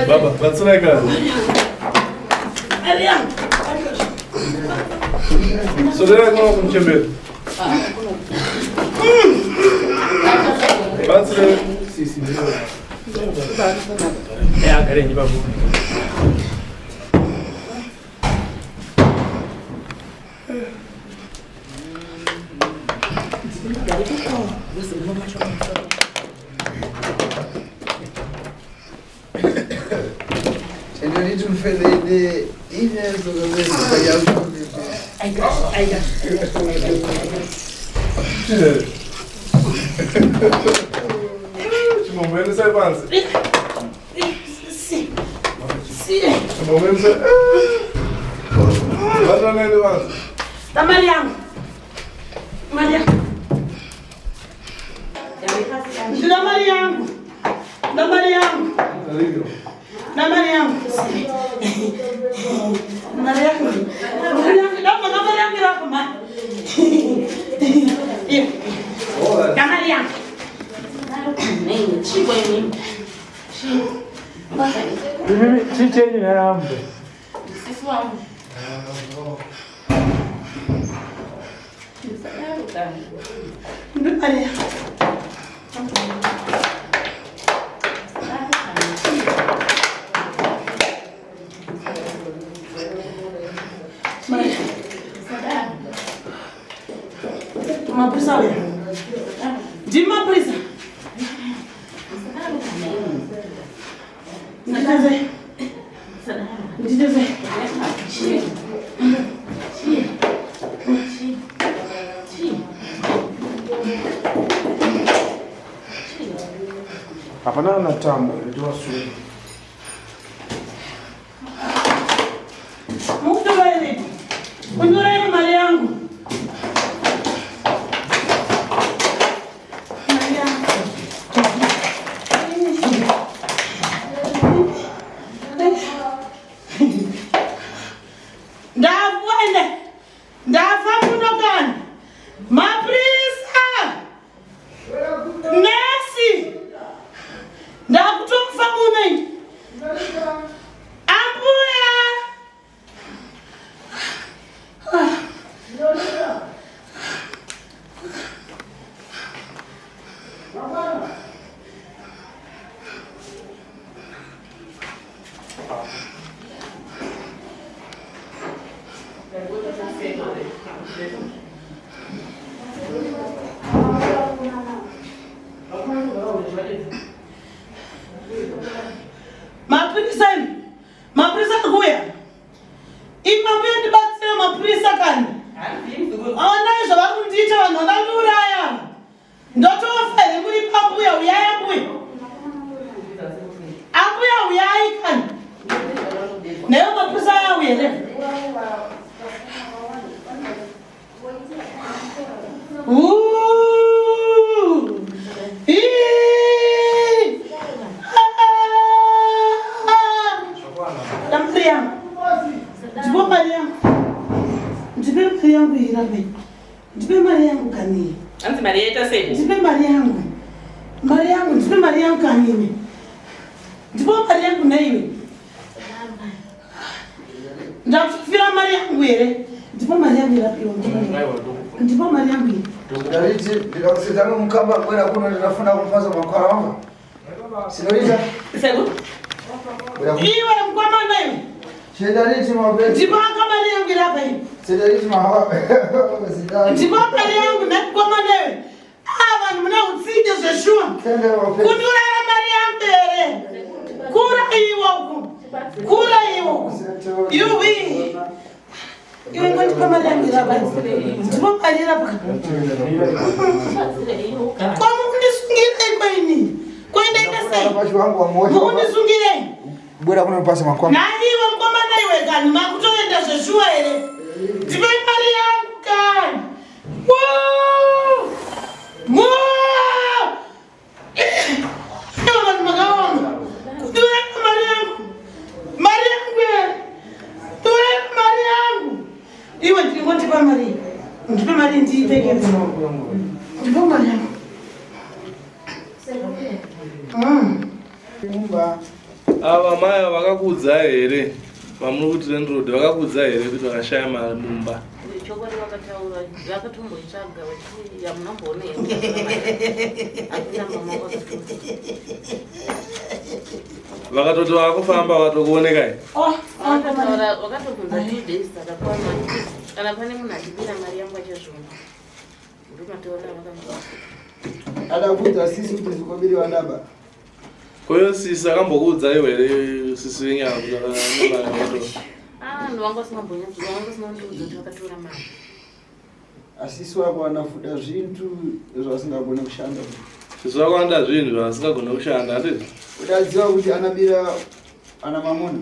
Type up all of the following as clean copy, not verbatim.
Baba, batsirai kani. Sodera kuno kumuchembere. Batsirai sisi. Eh, agare nyi babu. Senorita Mfelele, Inês, Chimomene pansi. Chimomene Bataneni pansi. Mari yangu. Mari yangu. Ndina mari yangu. Na mari yangu. Na mari yangu. Mari yangu. Mari yangu. Na mari yangu rapo ma. Na mari yangu. Chichenyi narambe. Sisi wangu. Ndina mari yangu. Mari. Mapurisa uya. Ndimi mapurisa. Nditeze. Nditeze. Hapana na tambo ndiwasunga. Mukutovaerepi? Kunyorere mari yangu. Mari yangu. Ndafa ende. Ndafa muno kani. Mapurisa. Nesi. Ndakutofa muno indi. Ambuya. Mapurisa imi. Mapurisa akuuya. Imi mambuya ndibatsire mapurisa kani. Onai zvavari kundiita vanhu vandiuraya. Ndotofa here muri pambuya uyai ambuya. Ambuya uyai kani. Newe mapurisa aya auya here? Ooh. Ii. Ah. Mari yangu. Ndipe mari yangu. Ndipe mari yangu irape. Ndipe mari yangu kani. Hanzi mari yaita sei? Ndipe mari yangu. Mari yangu, ndipe mari yangu kanini. Ndipe mari yangu naiwe. Ndakufira mari yangu here? Ndipe mari yangu irapiwa. Ndipe mari yangu iyi. Ndaliti ndikakusedzana mukamba bwera kuno ndinafuna kumfaza mankhwala wanga. Senorita, Seku? bwera kuno. Iwe mukomana iwe. Chendaliti mapeto. Ndipe mari yangu irapa iyi. Chendaliti mahawa. Ndipe mari yangu nemukomana iwe. Ah, vanhu mune utsinye zveshuwa. Tende mapeto. Kundiuraya mari yangu here? Kura iwe uku. Kura iwe uku. Yuwi. Iwe ngondipa mari yangu irapa. Ndipe mari irapa. Kwamukundisungirei kwaini? Kwaindaita sei? Pashi wangu wa moyo. Mukundisungirei? Bwera kuno pasa mankhwala. Naiwe mukomana iwe kani makutoenda zveshuwa here? Ndipe mari yangu kani. Woo! Mo! Iwe vanhu makaoma. Kundiuraya mari yangu. Mari yangu here? Kundiuraya mari yangu. Iwe ndingondipa mari. Ndipe mari ndiipfekedze. Ndipe mari yangu. Mumba. Ava mai ava vakakuudzai here vamuri kuti landlord vakakuudzai here kuti vakashaya mari mumba? Chokwadi vakataura, vakatomboitsvaga vachiti hamunamboona here, hakuna mama wakatora. Vakatoti vakufamba vakatokuonekai? Oh, Vakataura, vakatobvunza 2 days dzakakwana vachiti kana pane munhu andibira mari yangu achazviona. Ndomataurira vakangoita. Adakudza sisi kuti zikobiri vandaba. Koyo sisi akambokuudzaiwo here, sisi venyaya, kuti vane mari vakatora? Ah, ndovanga vasingambonyatso, vanga vasina kundiudza kuti vakatora mari. Asisi wako vanafuda zvintu zvavasingagone kushanda. Sisi vako vanoda zvinhu zvavasingagone kushanda, handiti? Udaziva kuti anabira ana mamuna?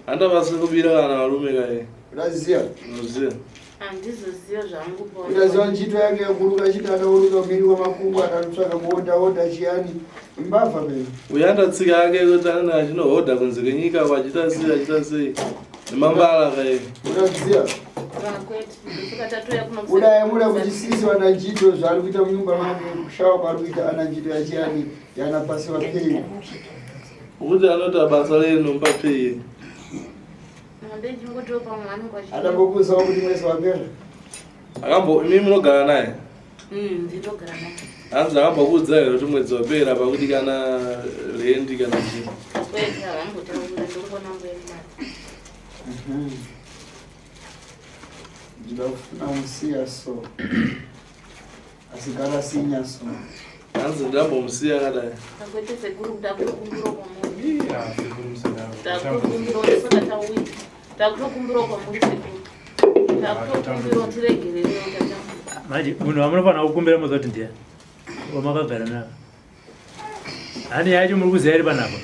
Handavasi kubira vana varume kai. Udaziva? Unoziva. Handizoziva zvangu. Udaziva ntchito yake yakuruka chiti adauluka mhiri kwamakungwa, adanotsvaka kuodha odha chiyani, imbavha pena. Uyanda tsika yake yekuti anenge achinohodha kunze kwenyika, achiita sei, achiita sei, nemambala kai. Udaziva? Kwete, saka tatoya kuno. Udayemura kuti sisi vana ntchito zvaari kuita munyumba make, kushawa kwaari kuita, ana ntchito yachiyani yanapasiwa pei. Ukuti anoita basa renomupa pei? Ndechingotiwo pamwe vanenge vachi Adambokuzawo kuti mwezi wapera? Akambo imi munogara naye? Ndinogara naye. Hanzi akambokuudza here kuti mwedzi wapera pakuti kana rendi kana chii? Kwete, havambotaura, ndongoona nguva yemari. Ndinofuna musiya so, asigara sinya so. Hanzi ndambomusiya akadai. Akwete sekuru, ndakutokumbirawo kwamuri. Iya, sekuru musadaro. Takutokumbirawo, saka tauya takutokumbirawo kwamuri sekuru, takutokumbirawo tiregererewo, tatambura. Manje munhu wamunofanira kukumbira moziva kuti ndiani wamakagara navo. Hani yacho muri kuziva iri panapa?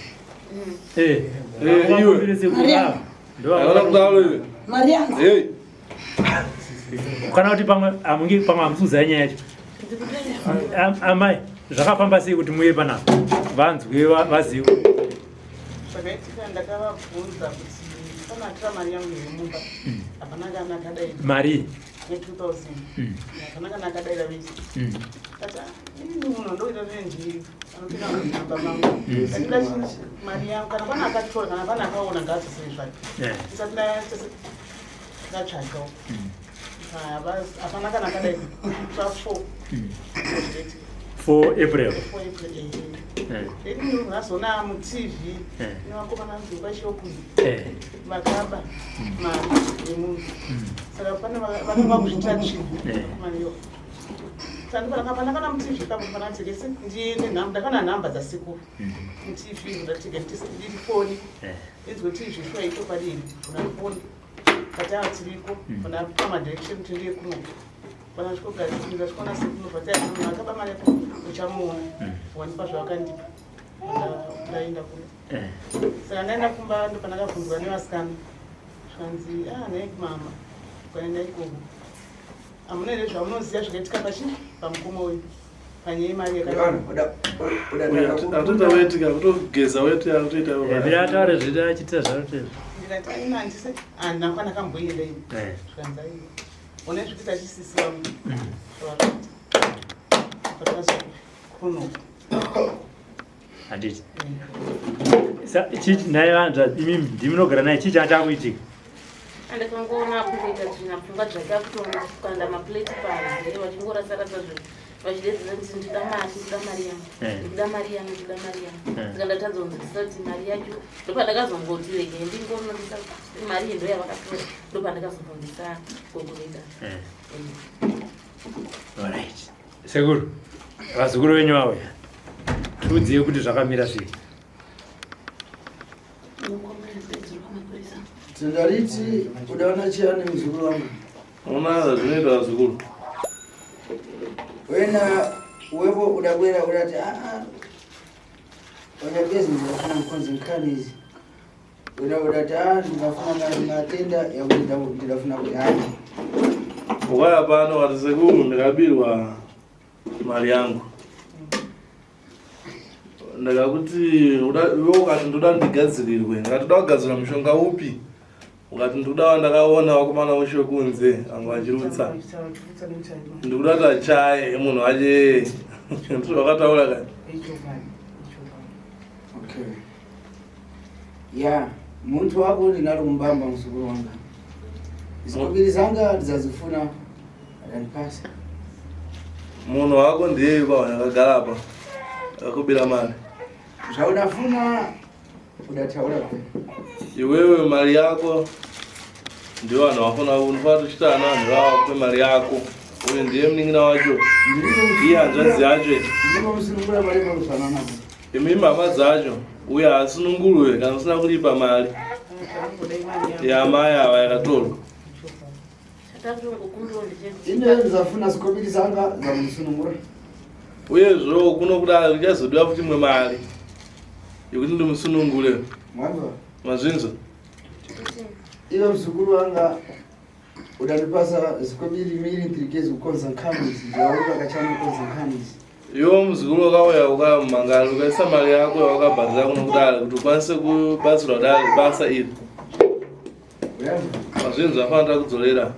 Eh, Eh, iwe. hamukumbire sekuru Maria. ava. Ndo Akaona kudaro iwe. Mari yangu. Hey. Kana kuti pamwe hamungi, pamwe hamusi kuziva nyaya yacho. Amai, zvakafamba sei kuti muye panapa vanzwe vazive? Zvakaitika, ndakavabvunza kuti panatora mari yangu yemumba, hapana kana akadai. Mari? Ne2000. Hapana kana akadaira vese. Ati ini munhu andoita nenjiri anopinda munhamba mangu, ndakida mari yangu, kana pana akatora, kana pana akaona, ngaadzosere zvake. Ndisati ndatsvagawo, hapana kana akadai pa4. 4 April? 4 April. Ini vazoona muTV nevakomana vanzi vakaba mari yemunhu, saka pane vanenge vakuzviita tsvina mariyo. Pana kana muTV papo panatekese ndiende nhamba, ndakana nhamba dzasekuru muTV, ndatike ndiri foni inzwe kuti izvi shuwa ichokwadi here. Kuna foni kati ava tiriko pana pamadirection kuti ndiye kuno pana ndasvikona sekuru pati munhu akaba mari yako uchamuona, wandipa zvavakandipa. Ndaenda kuno. Saka ndaenda kumba, ndopandakabvunzwa nevasikana, zvikanzi a nhai mama, ukaenda ikoko hamuna here zvamunoziva zvakaitika pachi pamukoma uyu panyaya yemari? Atoita weti ka, kutogeza weti akutoita. Mira ataure zviri achiita zvarotezvo. Ndikati aina handise, handina kwana kamboenda ini. Zvikanzi aiwa, ona zvikuita chisisi vangu zvavakaita patakazokunoka. Handiti nhai vanhu, imi ndimunogara naye, chii changa chakuitika? Andakangoona kungoita tsvina, pfungwa dzake akutongokanda maplate panze, vachingorasarasa zvinhu, vachidedzera kuti ndida mari, ndida mari yangu, ndikuda mari yangu, ndikuda mari yangu. Saka ndatadza kunzwisisa kuti mari yacho, ndopandakazongoti regai ndingonondisa mari iyi ndo yavakatora, ndopandakazobvunzisa gogo. Alright sekuru, vazukuru venyu vauya, tiudziye kuti zvakamira sei. Mapurisa. Tindariti udaona chiyani, muzukuru wangu? Ona zvazvinoita vazukuru. Wena wepo udabwera udati aa wanyabezi ndingafuna mkonzi nkhani izi, wena udati aa ndingafuna matenda yakuti ndidafuna kuti hayi. Ukaya pano wati sekuru ndakabirwa mari yangu, ndakakuti iwe ukati ndoda ndigadzirirwe, ndikati uda kugadzira mushonga upi? Ukati ndoda wandakaona vakomana ushe kunze anga vachirutsa, ndikuda kuti achaye munhu ache, ndizvo vakataura kani? Okay. Ya, muntu wako ndinali kumbamba muzukuru wanga. Zikobiri zanga ndizazifuna adanipasa. Munhu wako ndiye pavanhu akagara apa akubira mari. Zvaunafuna udataura kwe. Iwewe mari yako ndiyo vanhu vafuna unofanira kuchita ana vanhu vava vakupe mari yako. Uyu ndiye munin'ina wacho. Iye hanzvadzi yacho. Ndiko musunungura mari pakufanana. Imi hama dzacho uye haasunungurwe kana usina kuripa mari yamai ava yakatorwa. Ine ndizafuna zikobiri zanga zamusunungura. Uyezvewo kuno kudaro kuchazodiwa futi imwe mari yekuti ndimusunungure. Mwanzwa? Mazvinzwa? Iwe mzukuru wanga udanipasa zikobiri miri ntirikezi kukonza nkhanizi ndawauka kachana kukonza nkhanizi. Iwe muzukuru wakauya ukamhangara ukaisa mari yako yawakabhadhara kuno kudare kuti ukwanise kubatsirwa dare basa iri. Mazvinzwa afanira kudzorera.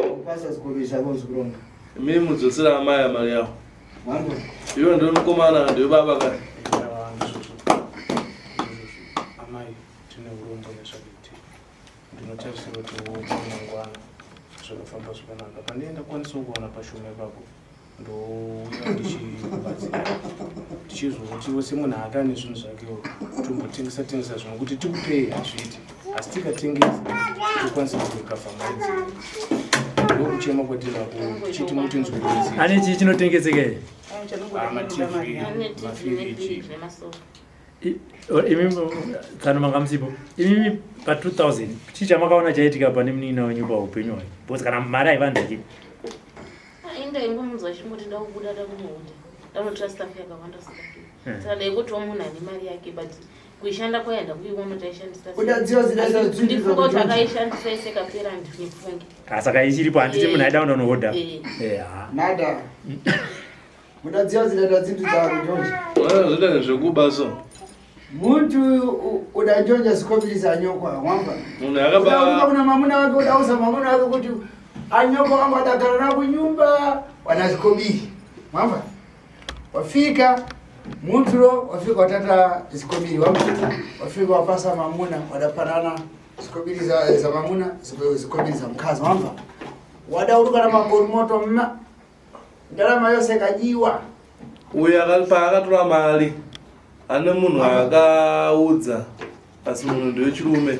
Kupasa zikobiri zvako muzukuru wanga. Imi mudzosera amai mari yavo. Iwe ndiwe mukomana ndiwe baba ka. Amai tine urombo nezvakaitika. Ndinotarisira kuti mangwana zvakafamba zvakanaka. Pandinenge ndakwanisawo kuwana pashoma ipapo ndouya ndichibatsira tichizotiwo semunhu akane zvinhu zvakewo tombotengesa tengesa zvimwe kuti tikupei hazviiti asi tikatengesa tokwanisa kurikavha mari dzedu ndokuchema kwatinako tichiti mutinzwirei Ane chii chinotengeseka here? matv mafiriji Imi tsano manga musipo. Imimi pa 2000 chii chamakaona chaitika pane munin'ina wenyu paupenyu hwake? Because kana mari haivanziki. Indaingomunzwa achingoti ndakubuda ndakunohodha ndanotora staff yakawanda Eh. saka saka ndaingotiwo munhu ane mari yake but kuishanda kwayo ndakuiona kuti aishandisa sei. Udadziwa zinaisa Asi zvinhu ndifunga kuti zvakujonja. akaishandisa ise kapera ndifunge Ah, saka ichiripo handiti munhu aida kuenda kunohodha. Eh. Eh, ah. Nada. Mudadziwa zinaita zinthu zakujonja. Zvinoita zvekuba so. Muntu udanjonja zikobiri zanyokwa wamva. Munhu Udauka akaba kuna mamuna wake udauza mamuna wake kuti anyoko wangu adagara nao kunyumba wana zikobiri. Mwamva? Wafika muntulo wafika watata zikobiri wamva. Wafika wapasa mamuna wadapanana zikobiri za, za mamuna zikobiri za mkazi wamva. Wadauruka na magorimoto mma ndalama yose kajiwa. uyu paakatora mari ane munhu akaudza asi munhu ndewechirume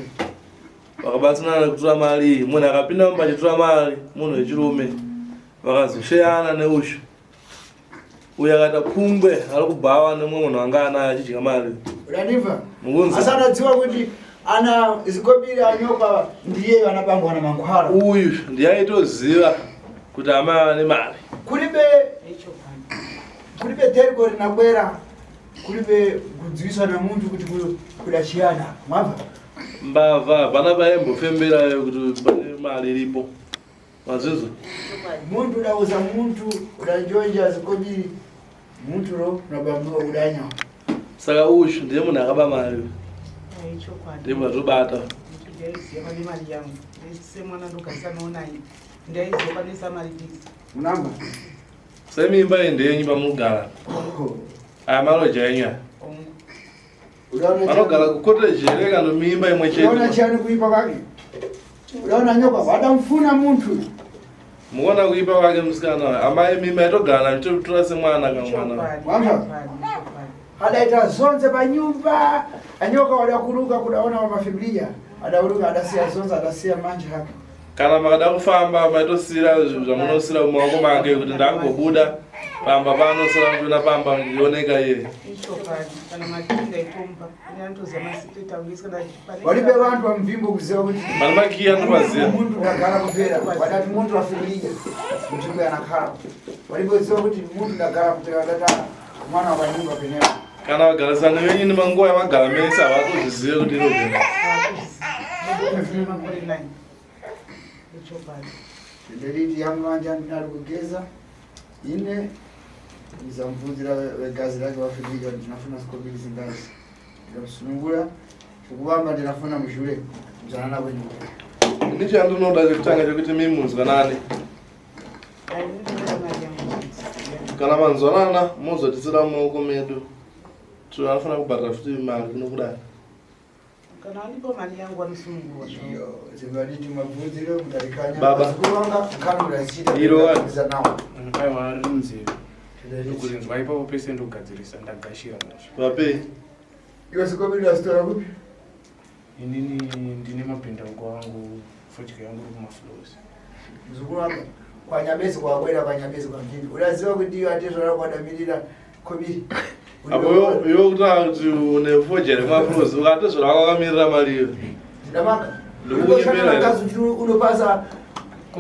vakabatsirana nekutora mari iyi munhu akapinda mumba achitora mari munhu wechirume vakazosheyana neushu uyu akaita pungwe ari kubhawa nemumwe munhu anga anaye achidya mari Udaniva? mukunzi Asi anadziwa kuti ana zikobiri anyoka ndiye anabangwa na mankhwala. uyu ndiye aitoziva kuti amai vane mari Kulibe kulibe teriko rinakwera kulibe kudziwiswa na muntu kuti kudachiyana mwabva mbavha hapana paimbofemberayo kuti pane mari iripo mazvizwa muntu udauza muntu udanjonja zikobiri muntu ro unabambiwa udanya saka ushu ndiye munhu akaba mari Chokwadi. ndiye munhu Ndaiziva pane mari yangu semwana ndogarisanawo naye ndaiziva pane samari diki munamba semimba iyi ndeyenyu pamugara aya maroja enyu aya vanogara kukoteji here kana muimba imwe udaona chete chiyani kuipa kwake udaona nyoka wadamfuna muntu mukuona kuipa kwake musikana uyu amai mimba itogara nachotora semwana kamwana Wamva? adaita zonse panyumba anyoka wadakuruka kudaona wamafamilia adauluka adasiya zonse adasiya manje hake kana makada kufamba maitosiyira zvinhu zvamunosiyira mumaoko make kuti ndakugobuda pamba panosira muchiona pamba ndichioneka iye Ichokwadi kana matiki ndaitomba ine anotoziva masikireti angu ese kana walibe vantu vamvimbo kuziva kuti pane makiyi anopaziva muntu ndagara kupera wadati muntu wafamilia nzvimbo yanakhala waliboziva kuti muntu ndagara kupera wadati mwana wapanyumba penepo kana vagarisani venyu nemanguva yamagara mese havatozvizive kuti inojenga makore 9 ichokwadi ndeliti yamwanja ndinali kugeza ine ndizamubvunzira vegazi rake wafamilia ndinafuna zikobiri zingazi ndikamusunungura chokuvamba ndinafuna muzhure mzanana kwenyumba ndichandinoda chekutanga chekuti mimunzwanane ndinoda mari yangu kana manzwanana mozotisira mumaoko medu tinofanira kubhadhara futi mari kuno kudai Kana andipa mari yangu vanosunungurwa zvavo. Zvingaditi mabvunziro kudarikanya. Baba. Kuranga kanu rachita. Iro wani. Nawo. Aiwa riri munzeve. Ndokurinzwa ipapo pese ndogadzirisa ndagashira manje. Vapei. Iwe sikobiri wasitora kupi? Inini ndine mabhindauko angu fodya yangu iri kumaflows. Mzukuru wangu kwanyabezi kwakwera kwanyabezi kwamvimbi. Unaziva kuti iyo atezvara kwadamirira kobiri. Apo iwe kutaura kuti une foja remaflows ukatozvora wakamirira mari iyo. Ndinamaka. Ndikukunyepera here? Kazi unopasa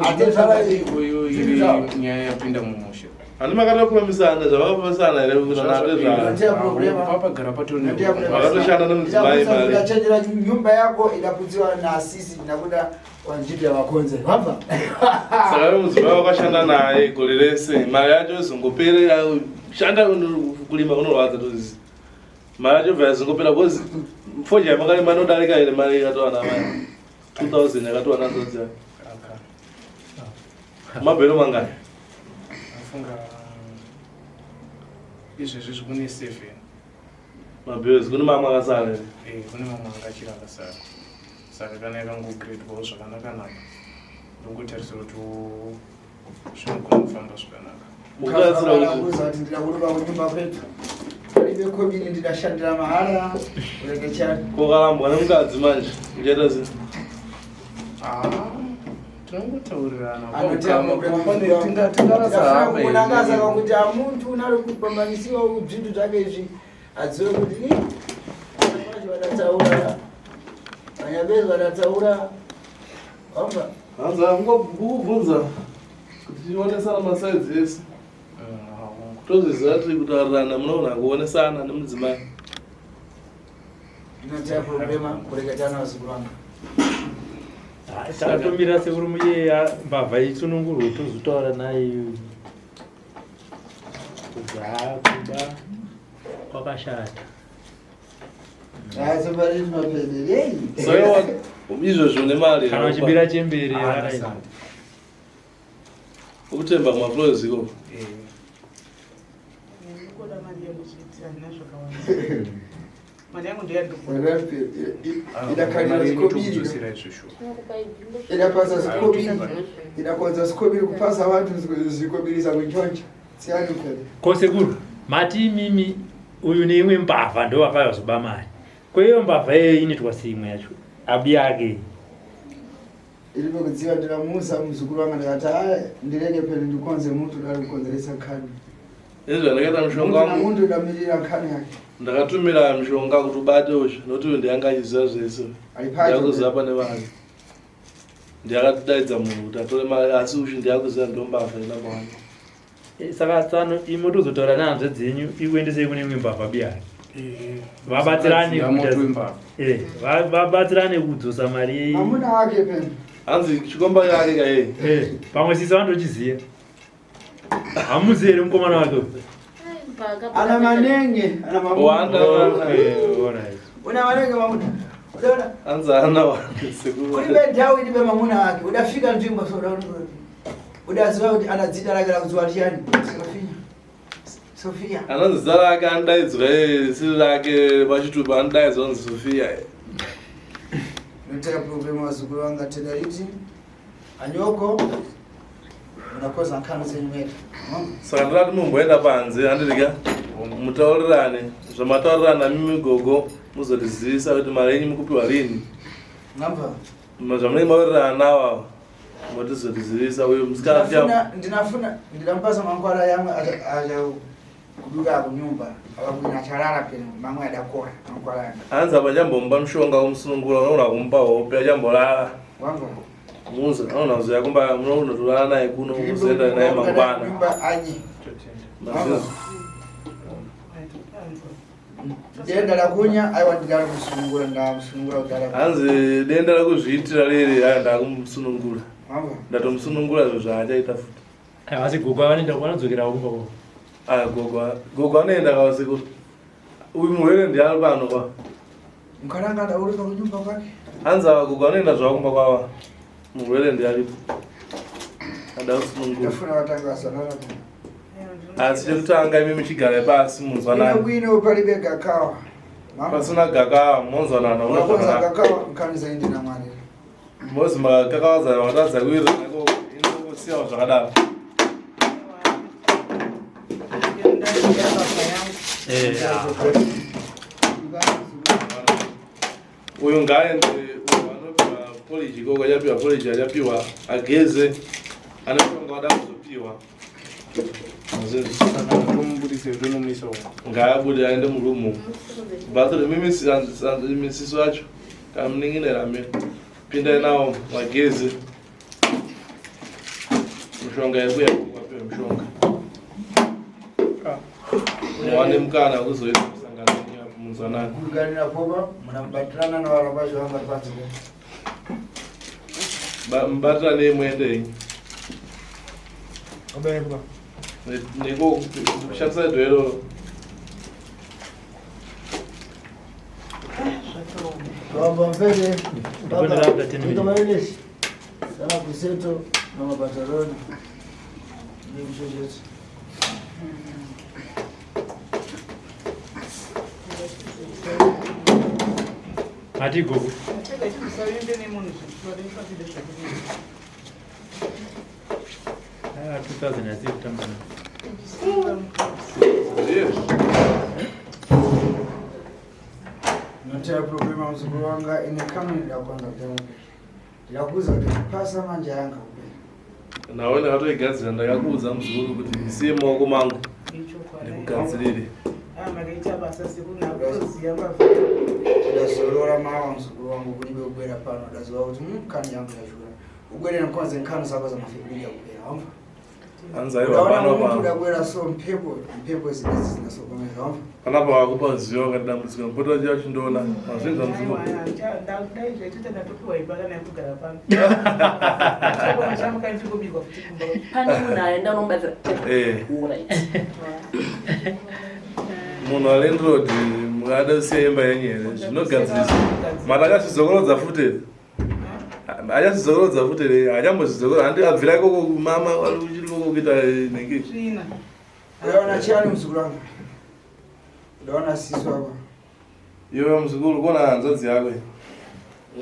atezvara Iyoyo iri nyaya yapinda mumusha. Handi makatopromisana zvavakapromisana here kuti natezvara. Ndotea problema. Papagara patori Ndotea problema. Vakatoshanda nemudzimai mari. Ndachenjera nyumba yako idakudziwa naasisi nakuda wanjiti yavakonze. Wabva? Saka iwe mudzimai wakashanda naye gore rese mari yacho izongopera shanda kulima kunorwadza tozizi. Mari yacho bva yazongopera because foja yamakarima inodarika here mari yakatowana mari 2000 yakatowana nzodzi yake. Mabhero mangani? Afunga izvezvi zvekune 7. Mabhero kune mamwe akasara here? Eh, kune mamwe anga achiri akasara. Saka kana yakangogredwawo zvakanaka naka ndongotarisira kuti zvinogona kufamba zvakanaka. Mukubatsira kuti Kuza kuti ndida kurova kunyumba kwetu. Ibe kobiri ndidashandira mahara. Urege chani. kokarambwa nemukadzi manje uchaita sei? Ah, tinongotaurirana Anotea Ukama, problema. pane tingarasa hama here? Kunangaza kuti amuntu unari kupambanisiwa zvintu zvake izvi adziwe kuti ni vacho vadatsaura vanyabezi vadatsaura wabva Hanzi angokubvunza kuti tionesana masaizi ese. Tozviziva tiri kutaurirana munoona kuonesana nemudzimai. ndinotea problema kureketana vazukuru vangu. Takatomira sekuru muye mbavha isunungurwe tozotaura naye kuti haa kuba kwakashata. Ah, somebody mapedere. So iwe izvozvo une mari Kana uchibira chembere Ah, yakadai. ukutemba kumaflows ikoko. Eh, Ndikuda mari yangu chete handina zvakawanda. Mari yangu ndeyandikuda. Idakarira mari zikobiri. inotokudzosera izvo shuwa. Tinokupai bhimbo. Idapasa zikobiri. Idakonza zikobiri kupasa vantu zikobiri zakunchoncha. Siyani phela. Ko sekuru mati imimi uyu neimwe mbavha ndo vakazoba mari. Ko iyo mbavha iyoyo inoitwa seimwe yacho abi yake. Ilipo kudziva ndiramusa muzukuru wangu ndikati aya ndireke phela ndikonze muntu dari kukonzeresa khani. Izvi zvandakaita mushonga Muntu wangu namuntu udamirira khani yake. ndakatumira mushonga kuti ubate usho nokuti uyu ndiyanga achiziva zvese. Alipacho. Ndiyakuziva pane mari. Ndiyakadaidza munhu kuti atore mari asi ushu ndiyakuziva ndombavha inamba wani. Saka tsano imi tozotaura nehanzvadzi dzenyu ikuendesei kune imwe mbavha biyake. Eh, Vabatsirane moto kuita- wembavha. Vabatsirane kudzosa mari. Mamuna wake phela. Hanzi chikomba chake kaiye. Pamwe sisi vandochiziva. Hamuzivi here mukomana wake? Ana manenge, ana mamuna. Wanda. Okay, alright. Una manenge mamuna. Udaona Hanzi haana wani sekuru. kulibe ndau ilibe mamuna wake. Udafika nzvimbo so udaona kuti udaziva kuti ana dzita rake rakudziwa chiyani. Sofia. Sofia. Anonzi zita rake anodaidzwa siri rake pachitupa anodaidzwa kunzi Sofia. Notera problema wazukuru wanga tenda iti. Anyoko unakoza nkhani zenyu mwega. Saka ndinati mumboenda panze handirika mutaurirane zvamataurirana mimi gogo muzotizivisa kuti mari yenyu mukupiwa rini. Ngamba. Zvamunenge mawirirana nawo motizotizivisa uyu musikana Ndinafuna ndinafuna ndinampasa mangwara yamwe acha kuduka kunyumba akakuina acharara pena mamwe adakora mangwara yanga. hanzi apa chambomba mushonga wemusunungura unoona kumupa hope achamborara Wanga. muza unoona kuzoya kumba munotorara naye kuno muzoenda naye mangwana. Nyumba anyi. Mazizwa. Denda lakunya aiwa ndidala kusunungura ndakusunungura kudala. Hanzi denda rekuzviitira riri aya ndakumusunungura. Wanga. Ndatomusunungura zvinhu zvaachaita futi. Aiwa, asi gogo vanoenda vanodzokera kumba kwavo. Aya gogo gogo anoenda kasekuru. Uyu murwere ndiari pano pa. Mkaranga adaurika kunyumba kwake. Hanzi ava gogo anoenda zvavo kumba kwava. Murwere ndiaripo. Ada kusunungura. Ndafuna vatanga vasanana. Asi chekutanga imi muchigara pasi Ino munzwanani. bwino palibe gakawa. Pasina gakava monzwanana Unakonza gakava nkhani zaende na mwari. Mozi makakavadzana makatadza kuwirirana ikoko inongosiyawo zvakadaro. Uyu ngaaende anopiwa porridge ikoko achapiwa porridge achapiwa ageze ane mushonga wada kuzopiwa. Tomubudise tonomisa uko. Ngaabude aende murumu. Bathroom misiso yacho kana munin'ina rame pindai nawo magezi mishonga yekuya kwapiwa mishonga muwane mukana wekuzoita musangano wenyu apo munzwanani. Kuganira popa munamubatirana navaramba zvavanga panze. Mubatiranei muende henyu. Neko kushandisa dho iroro. Baba mfele, Ndipone baba, labda 10 minutes. ndikamalelesi. Sana kuseto na mabataroni. Ndikushoshetsa. Mati gogo. Ah, 2000 asi kutamba nayo. Ndiyo. Notera problema muzukuru wanga ine kamwe ndakwanza kutanga. Ndirakuudza kuti pasa manje yanga kupera. Nawe ndakatoigadzira ndakakuudza muzukuru kuti isiye mumaoko mangu ndikugadzirire. Makaita basa sekuru nakutoziva mbavha. Ndazorora mawa muzukuru wangu kulibe kubwera pano ndaziva kuti kani yangu yachura. Ubwere nkwanze nkhani zako za mafemili yakupera wamva. Hanzi aiwa Ukaona pano muntu pa udakwera so mphepo mphepo zinezi zinasokomeza wamva. panapa wakupa zivo wakati dambudziko mupota uchiya uchindoona mazvinza muzukuru. Dai zvaitoita ndatopiwa imba kana yekugara pano. Chamukanchikobirwa futi kumba. Pane munhu aenda unomubatsira. Eh. Alright. Munhu walandlord mungada kusiya imba yenyu here zvinogadziriswa mari akazvidzokorodza futi here achazvidzokorodza futi here hachambozvidzokorodza handi abvira ikoko mama wari uchiri ikoko kuita nhingi Tsvina. Udaona chiyani muzukuru wangu? Udaona siso apa. iwe muzukuru kuona hanzvadzi yako iyi.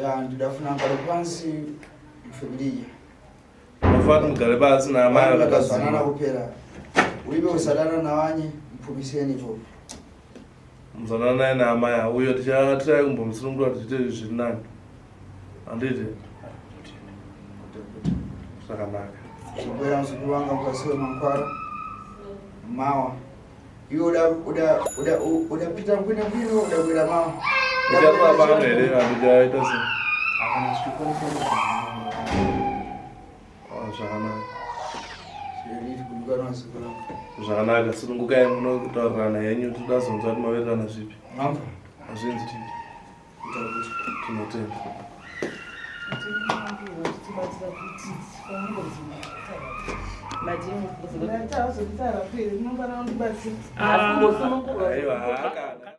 Ya ndidafuna ngale pansi mfemiliya. Unofanira kuti mugare pasi naamai Vakazwanana vakadzima kupera. Uibe usadana nawanye mphumiseni ipo. muzwanana naye naamai avo uyo tichatirai kumbomusunungura tichiite zviri nani handiti zvakanaka. Chibwera muzukuru wanga mukasiwe mankwara. Mawa. Iwe uda uda uda udapita kwine kwine udakwera mawa. Uchatora pano here handichaita se Akana zvikwanisa Ah, zvakanaka. Chiriti kudukana muzukuru wangu. Zvakanaka sunungukai munotaurirana henyu todazonzwa kuti mawirirana zvipi. Mambo. Hazvinzi Itakuti. tinotenda. Mati Ndatazokutsara pere, unofanira kundibatsira. Asi kumbosunungurwa. Aiwa hakana.